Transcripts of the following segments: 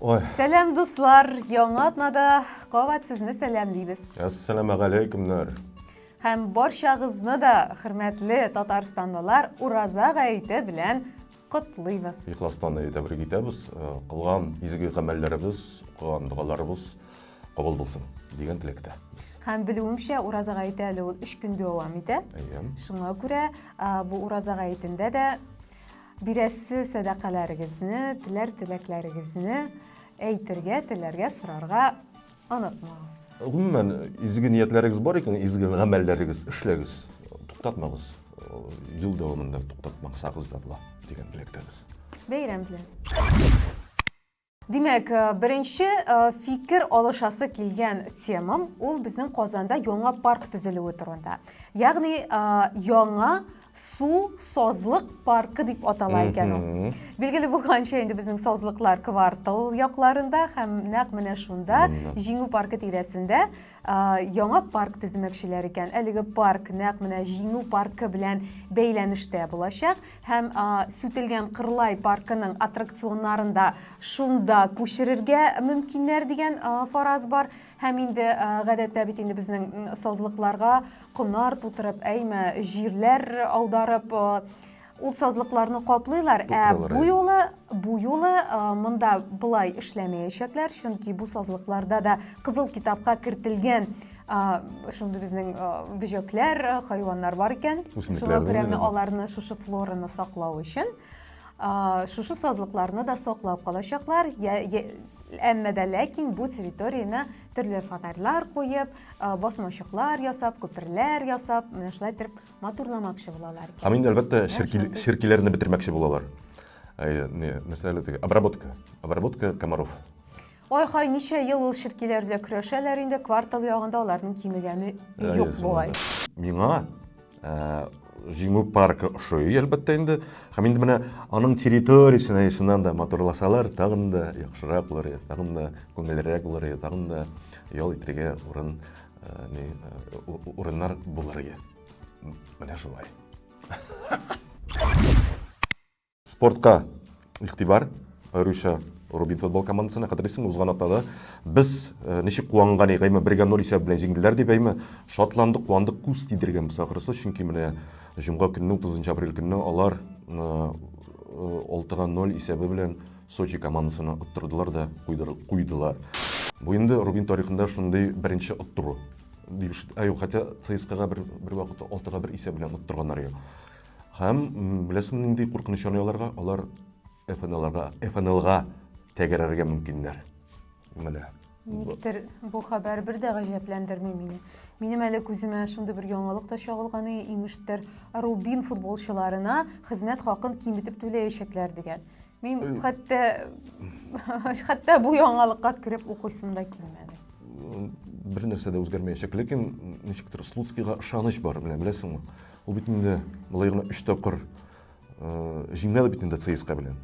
Ой. Сәлам, дуслар! Яңа атнада кабат сезне сәламлибез. Әссәламәгаләйкүмнәр. Һәм барчагызны да, хөрмәтле татарстанлылар, Ураза гаете белән котлыйбыз. Ихластан тәбрик итәбез. Э, кылган изге гамәлләребез, укыган догаларыбыз кабул булсын дигән теләктә без. Һәм белүемчә, Ураза гаете әле ул 3 көн дәвам итә. Әйе. Шуңа күрә бу Ураза гаетендә дә бирәсе сәдакаләрегезне, теләр теләкләрегезне әйтергә, теләргә, сорарга онытмагыз. Гомумән, изге ниятләрегез бар икән, изге гамәлләрегез эшләгез, туктатмагыз. Ел дәвамында туктатмасагыз да була дигән теләктәбез. Бәйрәм белән. Димәк, беренче фикер алышасы килгән темам ул безнең Казанда яңа парк төзелүе турында. Ягъни яңа су сазлык паркы дип атала икән ул. Билгеле булганча, инде безнең сазлыклар квартал якларында һәм нәкъ менә шунда Җиңү паркы тирәсендә яңа парк төземәкчеләр икән. Әлеге парк нәкъ менә Җиңү паркы белән бәйләнештә булачак һәм сүтелгән Кырлай паркының аттракционнарын да шунда күчерергә мөмкиннәр дигән фараз бар. Һәм инде гадәттә бит инде безнең сазлыкларга комнар тутырып, әйме, җирләр аударып, ул сазлыкларны каплыйлар. Ә бу юлы, бу юлы монда болай эшләмәячәкләр, чөнки бу сазлыкларда да кызыл китапка кертелгән шундый безнең бөҗәкләр, хайваннар бар икән. Шуңа күрә менә аларны шушы флораны саклау өчен шушы сазлыкларны да саклап калачаклар. Әмма дә ләкин бу территорияне төрле фонарьлар куеп, басмачыклар ясап, күперләр ясап, менә шулай итеп матурламакчы булалар икән. Һәм инде әлбәттә черкиләрне бетермәкче булалар. Әйе, не, мәсәлә теге обработка, обработка комаров. Ой, хай, ничә ел ул черкиләр белән көрәшәләр инде, квартал ягында аларның кимегәне юк бугай. Миңа Җиңү паркы ошый, әлбәттә инде. Һәм инде менә аның территориясенә чыннан да матурласалар, тагын да яхшырак булыр иде, тагын да күңеллерәк булыр иде, тагын да ял итәргә урын, ни, урыннар булыр иде. Менә шулай. Спортка игътибар, аеруча Рубин футбол командасына хәтерлисеңме, узган атнада без э, ничек куанган идек, әйме, 1-0 исәп белән җиңделәр дип, әйме, шатландык, куандык, күз тидергәнбез ахрысы, чөнки менә җомга көнне, 30 апрель көнне алар 6-0 э, исәбе белән Сочи командасына оттырдылар да куйдылар. Бу инде Рубин тарихында шундый беренче оттыру. Дип, ә юк, хотя ЦСКАга бер, бер вакытта 6-1 исәп белән оттырганнар юк. Һәм беләсеңме нинди куркыныч яный аларга? Алар ФНЛга, ФНЛга тәгәрәргә мөмкиннәр. Менә. Никтер бу хәбәр бер дә гаҗәпләндерми мине. Минем әле күземә шундый бер яңалык та чагылган имештер. Рубин футболчыларына хезмәт хакын киметеп түләячәкләр дигән. Мин хәтта хәтта бу яңалыкка кереп укыйсым да килмәде. Бер нәрсә дә үзгәрмәячәк, ләкин ничектер Слуцкийга ышаныч бар, менә беләсеңме? Ул бит инде болай гына өч тапкыр җиңмәде бит инде ЦСКА белән.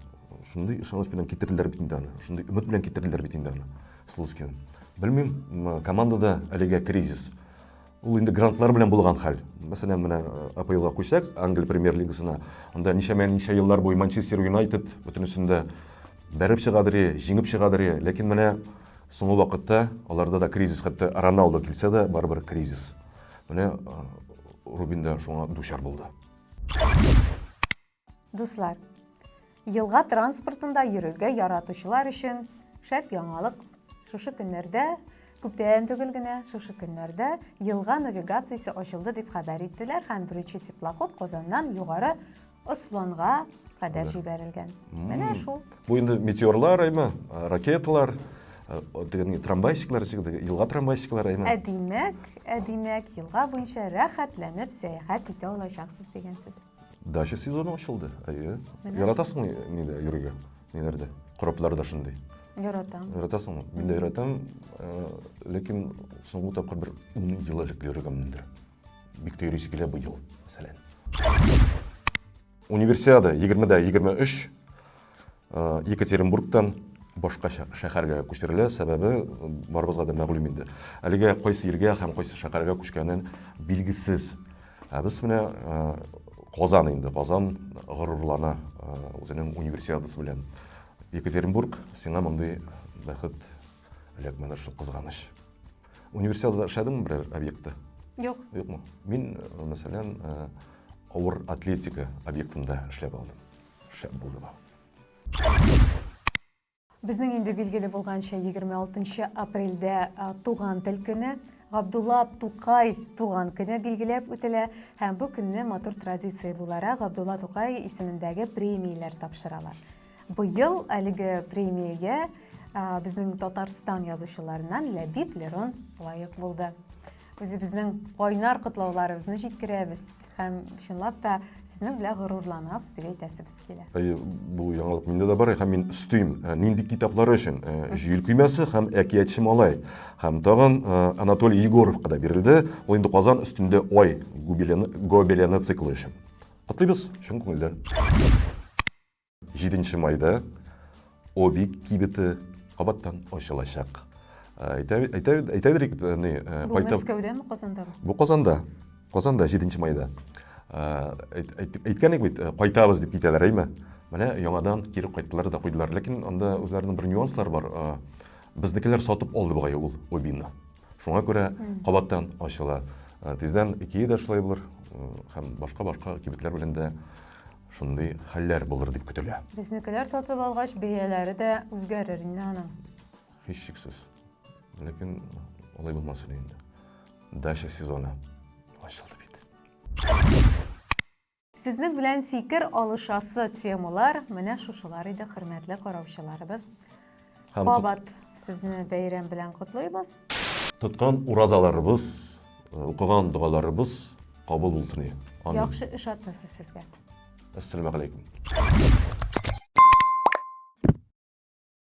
Шундый ышаныч белән китерделәр бит инде аны. Шундый өмет белән китерделәр бит инде аны Слуцкийны. Белмим, командада әлегә кризис. Ул инде грантлар белән булган хәл. Мәсәлән, менә АПЛга куйсак, Англия премьер-лигасына, анда ничәмә-ничә еллар буе Манчестер Юнайтед бөтенесендә бәреп чыгадыр, җиңеп чыгадыр. Ләкин менә соңгы вакытта аларда да кризис, хәтта Роналдо килсә дә, барыбер кризис. Менә Рубин да шуңа дучар булды. Дуслар, елга транспортында йөрергә яратучылар өчен шәп яңалык. Шушы көннәрдә, күптән түгел генә, шушы көннәрдә елга навигациясе ачылды дип хәбәр иттеләр һәм беренче теплоход Казаннан югары Осланга кадәр җибәрелгән. Менә шул. Бу инде метеорлар, әйме, ракеталар, дигән трамвайчиклар, елга трамвайчиклары, әйме. Ә димәк, ә димәк, елга буенча рәхәтләнеп сәяхәт итә алачаксыз дигән сүз. Дача сезоны ачылды. Әйе. Яратасыңмы нидә йөрергә? Ниләрдә? Корабларда шундый. Яратам. Яратасыңмы? Мин дә яратам, ләкин соңгы тапкыр бер 10 ел элек йөргәнмендер. Бик тә йөрисе килә быел, мәсәлән. Универсиада 20-дә 23 Екатеринбургтан башка шәһәргә күчерелә. Сәбәбе барыбызга да мәгълүм инде. Әлегә кайсы илгә һәм кайсы шәһәргә күчкәнен билгесез. Ә без менә Казан инде, Казан горурлана үзенең универсиадасы белән. Екатеринбург, сиңа мондый Бәхет эләкмәде шул кызганыч. Универсиадада эшләдеңме берәр объектта? Юк. Юкмы? Мин, э, мәсәлән, э, авыр атлетика объектында эшләп алдым. Шәп булды бу. Безнең инде билгеле булганча 26 апрельдә э, туган тел көне, Габдулла Тукай туган көне билгеләп үтелә һәм бу көнне матур традиция буларак Габдулла Тукай исемендәге премияләр тапшыралар. Быел әлеге премиягә безнең Татарстан язучыларыннан Ләбиб Лерон лаек булды. Үзебезнең кайнар котлауларыбызны җиткерәбез һәм чынлап та сезнең белән горурланабыз дип әйтәсебез килә. Әйе, бу яңалык миндә дә бар һәм мин өстим. Э, нинди китаплары өчен? Э, Җил көймәсе һәм Әкиятче малай. Һәм тагын э, Анатолий Егоровка да бирелде. Ул инде Казан өстендә ай гобелены, гобелены циклы өчен. Котлыйбыз чын күңелдән. 7 майда Оби кибете кабаттан ачылачак. Әйтә, әйтә, әйтәдер ни, Бу Мәскәүдәме, Казандамы? Бу Казанда. Казанда 7 майда. Әйткән идек бит, кайтабыз дип китәләр, әйме? Менә яңадан кире кайттылар да куйдылар. Ләкин анда үзләренең бер нюанслар бар. Безнекеләр сатып алды бугай ул Обины. Шуңа күрә кабаттан ачыла. Тиздән Икея дә шулай булыр һәм башка-башка кибетләр белән дә Шундый хәлләр булыр дип көтелә. Безнекеләр сатып алгач, бәяләре дә үзгәрер инде аның. Һичшиксез. Ләкин алай булмасын инде. Дача сезоны ачылды бит. Сезнең белән фикер алышасы темалар менә шушылар иде, хөрмәтле караучыларыбыз. Һәм Кабат сезне бәйрәм белән котлыйбыз. Тоткан уразаларыбыз, укыган догаларыбыз кабул булсын. Амин. Яхшы эш атнасы сезгә. Әссәламәгаләйкүм.